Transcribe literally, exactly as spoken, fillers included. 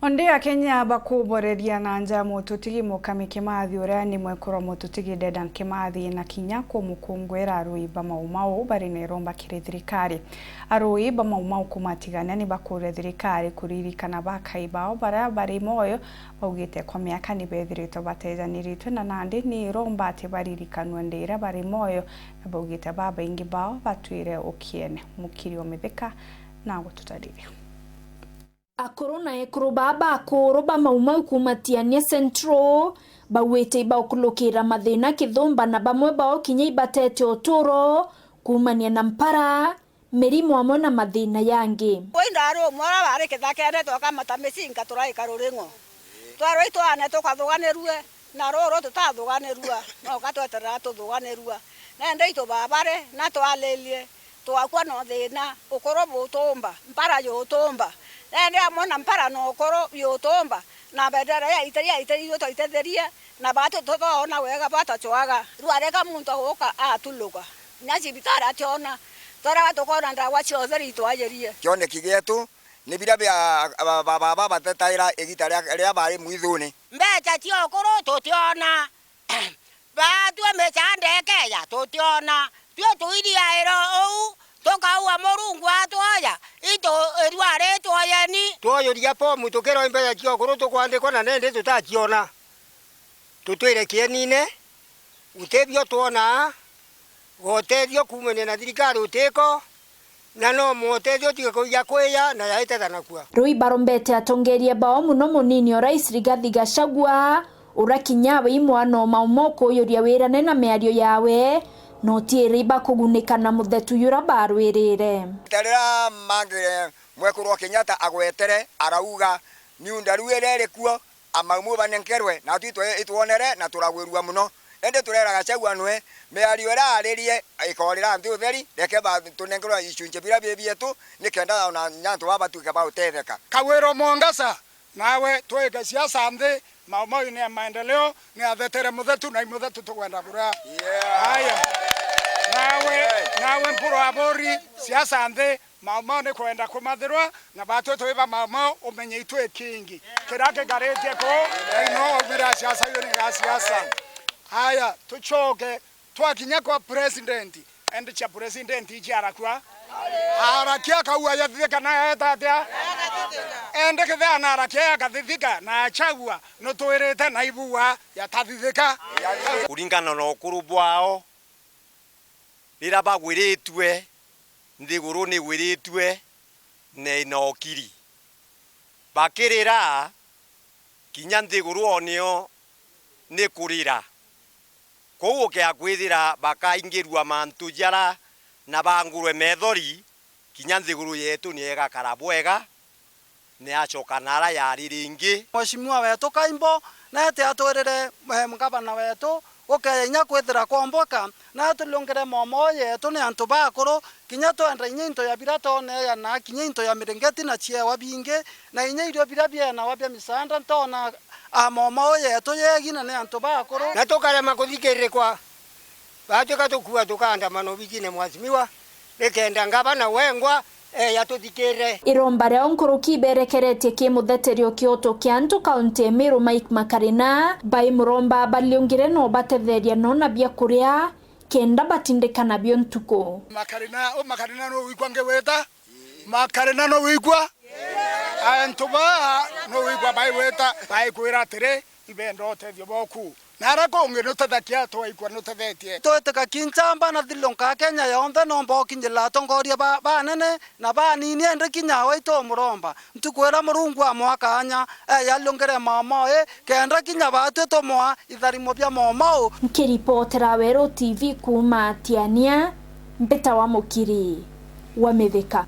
Ondi Akenya bakuboreria na nja Mututigi Mukami Kimathi, uria ni mwekuru wa Mututigi Dedan Kimathi, na kinya kumukungwira arui ba Mau Mau bari na iromba kiri thirikari. Arui ba Mau Mau kuuma Tigania ni bakuria thirikari kuririkana bakai bao baria bari moyo, baugite kwa miaka ni bethiritwe batejaniritwe na nandi ni iromba ati baririkanwe ndi iria bari moyo, na baugite babaingi bao batwire ukiene. Mukiri wa Mithika na gututarithia. Akuru na ekuru baa ba akuru ba Mau Mau kuuma Tigania Central bauite ibaukulukira mathina kithumba, na bamwe bao kinya ibatete uturo kuumania na mpara, mirimo amwe na mathina yangi. Wi ndari umwe uria wari kithakene, twakamata micinga turaika ruring'o. Twarwa itwaane tukathuganirue, na ruru tutathuganirua, no gatweterera tuthuganirua. Nende itu babare, na twalirie, twakua no thina, ukuru butumba, mpara yutumba. Nende amwe na mpara na ukuru yutumba, na bendera yaitiri, yaitiri, itwe twaitetherie, na batu tutoona wega batacwaga. Rwareka muntu aguka atuluka. Kinya cibitari ationa. Twarega tukoona ndawa cionthe ritwajirie. Kioneki gietu ni biria bia ba-, ba-, baba batetaira igita ria, ria bari mwithuni. Mbeca cia ukuru tutiona. Batue micanda ikeeja tutiona. Tui tuiriaira uu, tukaua Murungu atwoya, itu irua ritwoyeni. Twoyuria pomu tukirwa mbeca cia ukuru tukwandikwa na nindi tutaciona. Tutwire kienine, utethio twonaa, gotethio kuumania na thirikari utiko, na no motethio utige kuija kwiya na yaite thanakua. Rui barombete atongeria bao, muno munini o Rais Rigathi Gachagua, uria kinya awe i mwana o Mau Mau kuyuria wirane na miario yawe, na utiiri bakugunika na muthetu jura barwirire. Riria mangire mwekuru wa Kenyatta agwetere, arauga, miunda riu iria iri kuo, a Mau Mau banenkerwe, natwi itwe-, itwonere na turagwirua muno. Indi turera Gachagua nwe, miario iria aririe ikorira nthi utheri, reke ba-, tunenkerwe icunci biria bi bietu, nikenda ona nyantu baba batuike ba utetheka. Kawira Mwangaza, nawe twike siasa nthi, Mau Mau ni ya maendeleo, ni ya thetere muthetu, na i muthetu tukwenda kuria. Yeah. Haya. Nawe, nawe Mpuru Aburi, siasa nthi, Mau Mau ni kwenda kumathirwa, na batwi twi ba Mau Mau, umenye itwi kingi. Kiria kigaritie ku, na ino waumire a siasa, iyo ni ya siasa. Haya, tucoke, twakinya kwa president, endi cia president iciarakua. Arakia akauga yathithika na yaeta atia? Endi kethia na arakia yakathithika na achagua, nutwirite na ibua yatathithika. Kuringana na ukuru bwao, riria bagwiritue, nthiguru ni igwiritue na ina ukiri. Bakirira, kinya nthiguru o nio ni kurira. Kou ukea kwithira bakaingirua mantu jara na bangurwe methori, kinya nthiguru yetu ni igakara bwega, ni acoka nara yari ringi. Mheshimiwa wetu Kaimbo, nete atwirire, eh, ngavana wetu, ukeya inya kwithira kwomboka, na turiungire Mau Mau yetu ni antu bakuru, kinya twenda inya into ya bira toneya, na kinya into ya miringeti na ciewa bingi, na inya irio bira bienawa bia misaanda, ntona, a, Mau Mau yetu yegina ni antu bakuru. Na tukarema kuthikiririkwa. Batwika tukua tukaandamana obicine mheshimiwa, nikenda ngavana wengwa eya tuthikirire. Iromba riao nkuruki iberekeretie ki mutheteria o kioto kia antu kaunti ya Meru Mike Makarina, bai muromba baliungire no batetheria no na bia kuria kenda batindika nabio ntuku. Makarina, o Makarina no wikwa ngiwita? Makarina no wikwa? Antu baa no wikwa baiwita, baikwira atiri, ibenda utethio boku. Na ara kungi nutethakia twaikwa nutethetie. Twitika kinchamba na thilunka Kenya yonthe nomba ukinyirira atongoria ba, banene na banini, indi kinya waitu umuromba. Ntuku iria Murungu amwakanya, eya aliungire Mau Mau ii, kenda kinya batwi tumwa itharimo bia Mau Mau. Nkiripotera Weru T V kuuma Tiania, mbita wa Mukiri wa Mithika.